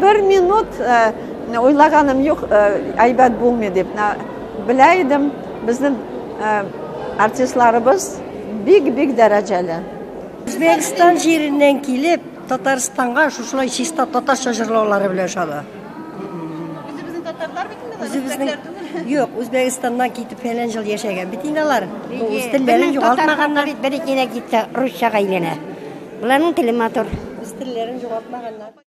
Бер минут уйлаганым юк, әйбәт булмый дип. Белә идем, безнең артистларыбыз бик-бик дәрәҗәле. Үзбәкстан җиреннән килеп, Татарстанга шушылай чиста татарча җырлаулары белән ошады. Үзебезнең татарлар бит инде алар, Үзебезнең үзбәкләр түгел. Юк, Үзбәкстаннан китеп фәлән ел яшәгән бит инде алар. Үз телләрен Безнең татар югалтмаганнар. халкы бит бер-ике генә китсә, русчага әйләнә. Боларның теле матур. Үз телләрен югалтмаганнар.